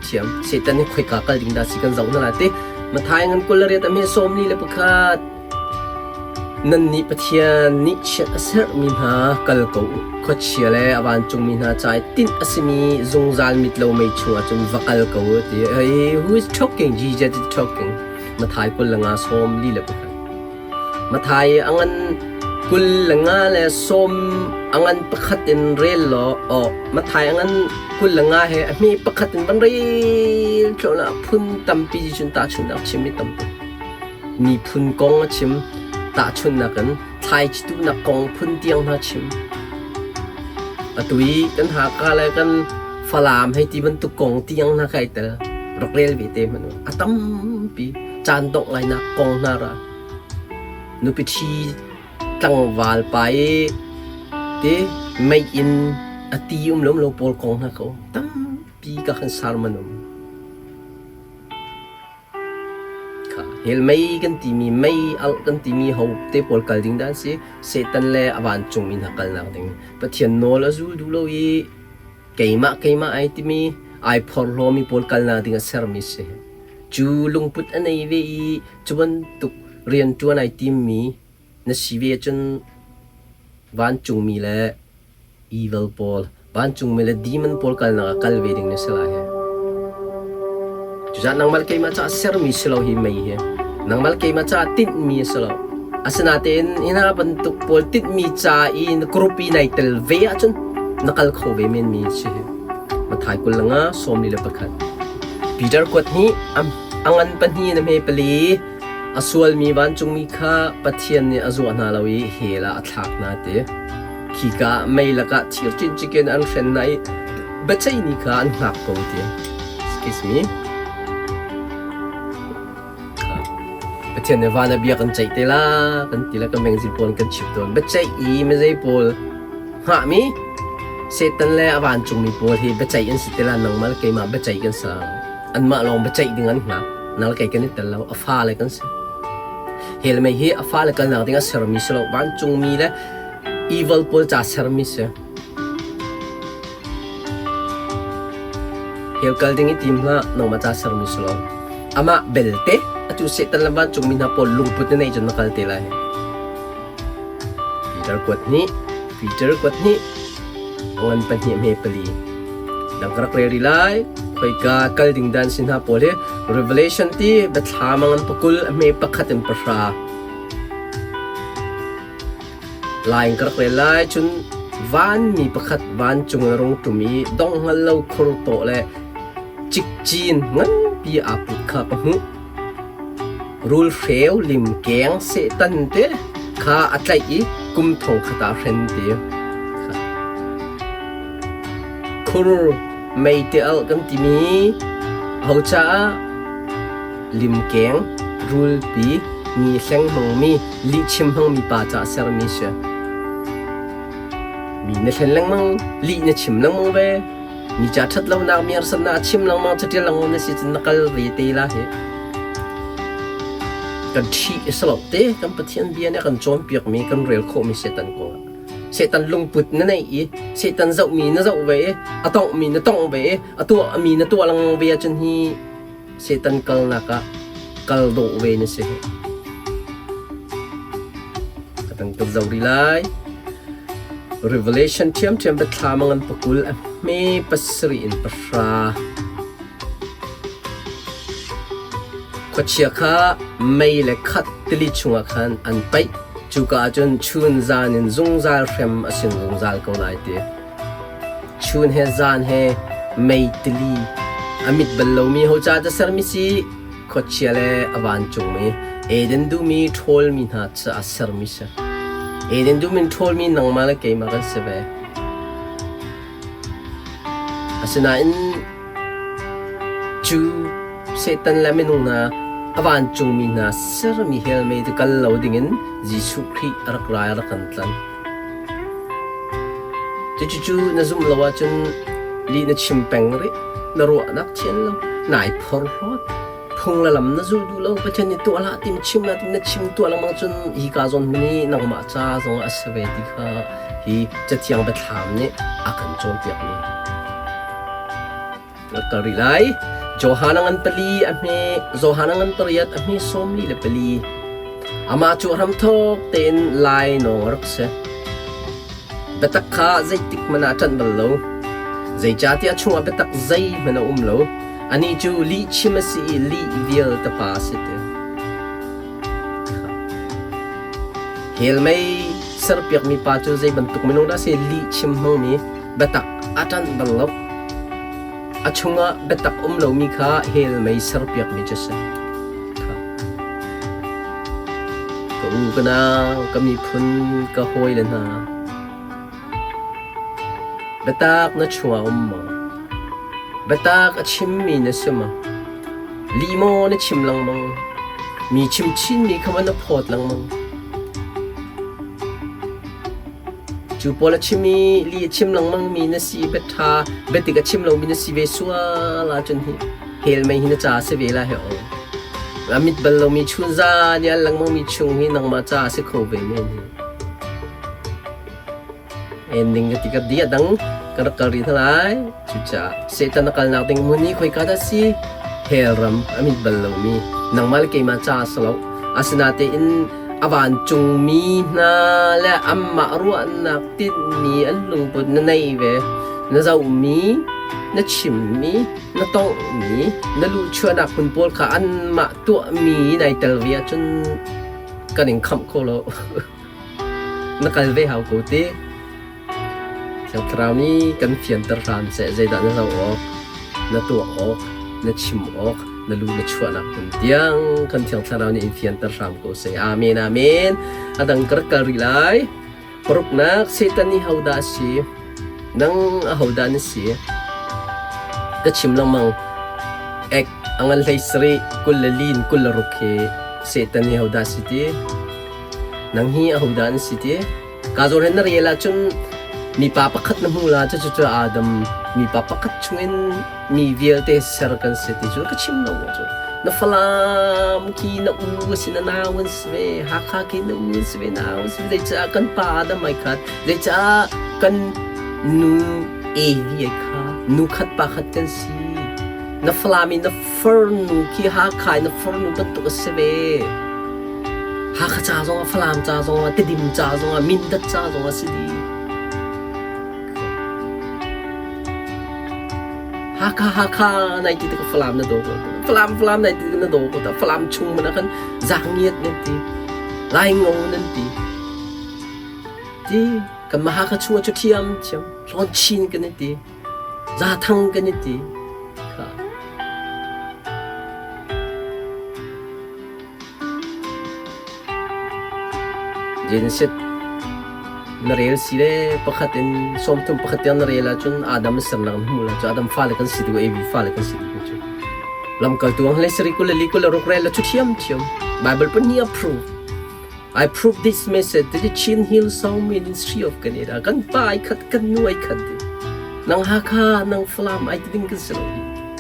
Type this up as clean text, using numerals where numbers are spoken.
Thiam. Satan hi khoika kal ding dah si kan zoh hna lai ti. Mathai ngan kul le riat a hme 41. Nannih Pathian nih chiat a serhmi hna kal ko u. Khuachia le a vancungmi hna ca i tinh a simi zungzal mit lo mei chungah cun va kal ko u ti. Hey, who is talking? Jesus is talking. Mathai 25 41. Mathai a ngan 25 le sawm a ngan pakhat in rel law aw Mathai a ngan 25 he a hme pakhat in van rel thluahmah phun tampi cun tahchunhnak chim i tampi. Miphun kong a chim. Tahchunhnak in thlaici tuhnak kong phun tiang hna chim. Atu i kan Haka le kan Falam hei ti bantuk kong tiang hna kai tel. Rak rel ve te hmanh u. A tampi caan dongh lainak kong hna ra. Nupi ṭhi tlangval pa i ti mei-inn a ti um lo lo pawl kong hna kha um. Tampi ka kan sermon um. Hell mei kan timi mei alh kan timi ho te pawl kal ding dah an si. Satan le a vancungmi hna kalnak ding. Pathian nawl a zul duh lo i keimah keimah ai timi ai phorhlawmi pawl kalnak ding a sermi si. Cu lungput a nei ve i cu bantuk rianṭuan ai timmi na si ve ahcun vancungmi le evil pawl, vancungmi le demon pawl kalnak ah kal ve ding na si lai hi. Cucaah nangmah le keimah caah sermi si lo hi mei hi. Nangmah le keimah caah tinhmi a si lo. Asinain hi hna bantuk pawl tinhmi ca i na group i nai tel ve ahcun na kal kho ve menmi si hi. Mathai 25 41. Peter kuat hi a ngan pahnih na hme pali a sualmi vancungmi kha Pathian nih a zuah hna lo i hell ah a thlak hna ti. Khika ah mei lakah thir cincik in an hren hna i biaceih ni kha an hngak ko ti. Excuse me. Pathian nih van ah bia kan ceih te la kan ti le kan mengzin pawl kan chim tawn. Biaceih i mizei pawl hngahmi Satan le a vancungmi pawl hi biaceih an si te la nangmah le keimah biaceih kan si la. Anmah lawng biaceih ding an hngak. Nal kei kan i tel lo. A fale kan si. Hell mei hi a fale kalnak ding a sermi si lo. Vancungmi le evil pawl ca sermi si. Hell kal ding i tim hlah, nangmah ca sermi si lo. Amah belte, atu Satan le vancungmi hna pawl lungput na neih cun na kal te lai. Peter kuat hnih, Peter kuat hnih, ngan pahnih hme pali. Dang ka rak rel rih lai. Khoika kal ding dan si hna pawl hi Revelation ti biathlam a ngan pakul a hme pakhat in pahra. Lai in ka rak rel lai cun vanmi pakhat vancung in a rung ṭum i dong hngal lo khur tawh le cikcin nganpi aa put kha ka hmuh. Rulhreu limkeng Satan te kha a tlaih i kum thong khat ah a hren ti. Khur meite alh kan timi ho caah limkeng rulpi mi hleng hmangmi lihchim hmangmi pa caah sermi si. Mi na hlen lengmang, lih na chim lengmang ve. Mi ca ṭhat lonak, mi harsatnak a chim lengmang, caṭial lengmang na si cun na kal ve te la hi. Kan ṭhi a si lo te, kan Pathian bia nih a kan cawnpiakmi, kan rel khawhmi Satan kong ah. Satan lungput na neih i Satan zohmi na zoh ve i a tonghmi na tongh ve i a tuahmi na tuah lengmang ve ahcun hi Satan kalnak ah kal dawh ve na si. Ka tang kan zoh rih lai. Revelation ṭhiamṭhiam biathlam a ngan pakul a hme pasarih in pahra. Khuachia kha mei le khat tili chungah khan an paih. Cuka ah cun chun zan in zungzal hrem a sin zungzal ko lai ti. Chun he zan he mei tili a mit bal lomi ho ca dah sermi si khuachia le a vancungmi Eden duhmi ṭhawlmi hna caah sermi si. Eden dum in ṭhawlmi nangmah le keimah kan si ve. Asinain cu Satan le minung hna a vancungmi hna sermi hell mei cu kal lo dingin Jesuh Khrih a rak ra i a rak kan tlanh. Cucu na zumh lo ahcun lih na chim peng rih, na ruahnak thian lo, nai phorhlawt, phung le lam na zul duh lo, Pathian nih tuah hlah timi chim hlah timi na chim tuah lengmang cun hika zawn hmun hi nangmah ca zongah a si ve ti kha hi Cathiang biathlam nih a kan cawnpiakmi. Rak kal rih lai. Johan a ngan pali a hme Johan a ngan pariat a hme 44. Amah cu hramthawk tein lainawng a rak si. Biatak kha zeitik hmanh ah a ṭanh bal lo. Zeicahtiah a chungah biatak zeihmanh a um lo. Anih cu lihchim a si i lih vialte pa a si ti. Hell mei serpiakmi pa cu zei bantuk minung dah a si? Lihchim hmangmi biatak a ṭanh bal lo. A chungah biatak um lomi kha hell mei serpiakmi cu a si. Ka u ka nau, ka miphun, ka hawile hna, biatak na chungah um maw? Biatak a chimmi na si maw? Lih maw na chim lengmang? Mi chim chinmi kha maw na phawt lengmang? Cu pawl a chim i lih a chim lengmangmi na si i biaṭha biatik a chim lomi na si ve sual ahcun hi hell mei hi na ca a si ve lai he aw. A mit bal lomi chunzan i al lengmangmi chung hi nangmah ca a si kho ve men hi. Ending ka ti ka di a dang ka rak kal rih hna lai. Cucaah Satan a kalnak ding hmun hi khoika dah si? Hell ram a mit bal lomi nangmah le keimah ca a si lo. Asinain a vancungmi hna le anmah ruahnak tinhmi an lungput na nei ve. Na zohmi, na chimmi, na tonghmi, na luhchuahnak hmun pawl kha anmah tuahmi nai tel ve ahcun kan in khamh kho lo. Na kal ve hau ko ti. Thiang Thlarau nih kan fianter hram seh zeidah na zoh awk, na tuah awk, na chim awk, na lu na chuahnak hmun tiang kan Thiang Thlarau nih in fianter hram ko seh. Amen, amen. A dang ka rak kal rih lai. Paruknak, Satan nih hodah a si? Nang ahodah na si? Ka chim lengmang. Ek a ngan hlei sarih 20 le lin 26 hi Satan hi hodah si ti? Nang hi ahodah na si ti? Ka zawn hen na rel ahcun mipa pakhat na hmu la cucu cu Adam mipa pakhat chungin mi vialte ser kan si ti cu ka chim lo cu. Na Falam khi na u a si na nau an si ve Hakha khi na u an si ve nau an si ve zeicah kan pa Adam ai khat zeicah kan nu Evi ai kha nu khat pa khat kan si na Falam i na farnu khi Hakha i na farnu bantuk a si ve Hakha ca zongah Falam ca zongah Tedim ca zongah Mindat ca zongah si dih Hakha Hakha nai ti tik Falam na daw ko Falam Falam nai ti tik na daw ko ta Falam chung man ah khan zaangiat nan ti Lai ngo nan ti ti kan mah Hakha chung ah cu thiam thiam hlawn chin kan i ti Zathang kan i ti kha Genesis na rel si le pakhat in sawmthum pakhat tiang na rel ahcun Adam sernak na hmu la cu Adam fale kan si dih Evi fale kan si dih cu lamkaltu ang hlei sari 22 26 rel la cu thiam thiam Bible pun hi approve I prove this message to the Chin Hill Song Ministry of Canada kan pa ai khat kan nu ai khat nang Hakha nang Falam ai ti ding kan si lo.